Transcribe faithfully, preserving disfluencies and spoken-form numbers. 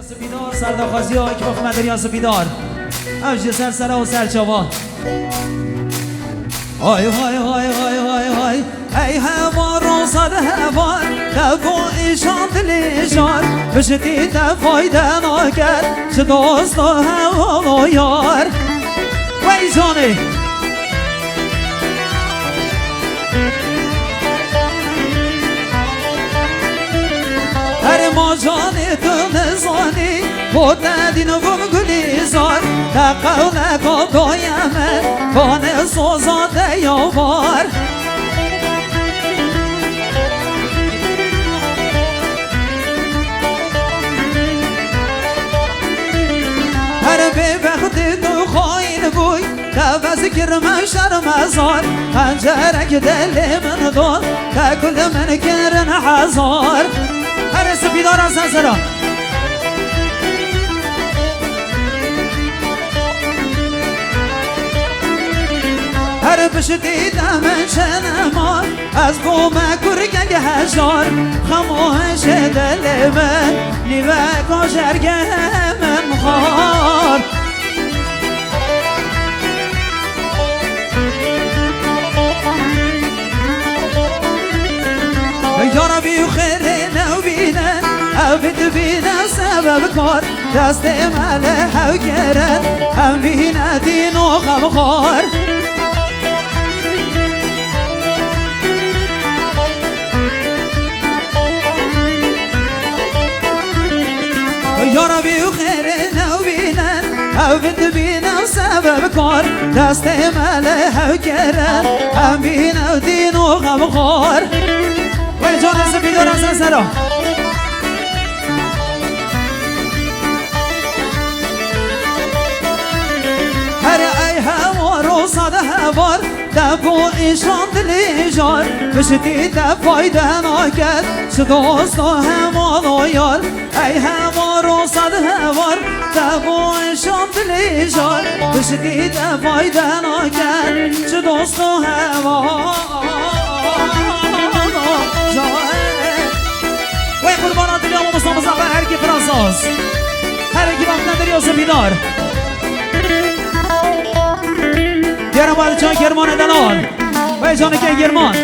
Spîdar, serdaxwaziya Îkbal Xemederiya Spîdar. Ev ji ser sera û ser çava. Hay, hay, hay, hay, hay, hay. Ey heval roza de heval, te bo îşan dilê jar, piştî te fayde naket, ji dost û heval û yar. Wey canê. Her ma canê tu nizanî, bo te dîn bûm gulîzar, te qewleka doye min, kanê soza te ya bar. Her bêbextê tu xayîn bûy, te vez kirme şermezar, xencerek dilê min don, te gul min kirin hezar. Her spîdara sesera. Her piştî te min çi nema, ez bûme kurkek hejar, xem û hişê dilê min, nîveka jergê min xwar. Ya Rebî xêrê newbîne, ev dibîne sebebkar, destê me lê hew kirin, em bîne dîn û xemxwar. Ya Rebî xêrê newbîne, ev dibîne sebebkar, destê me lê hew kirin, em bîne dîn û xemxwar. Wey canê spîdara sesera. Her ey hewar û sade hewar, te bo îşan dilê jar, piştî te fayde naket, ji dost û heval û yar. Ey hewar û sade hewar, te bo îşan dilê jar, piştî te fayde naket, ji dost û heval. Wey qurbana dilê mamosta Muzaffer, her kî Fransaz. Her kî bak nedir ya spîdar. Diyara Badiçan Germanê delal. Wey canike German.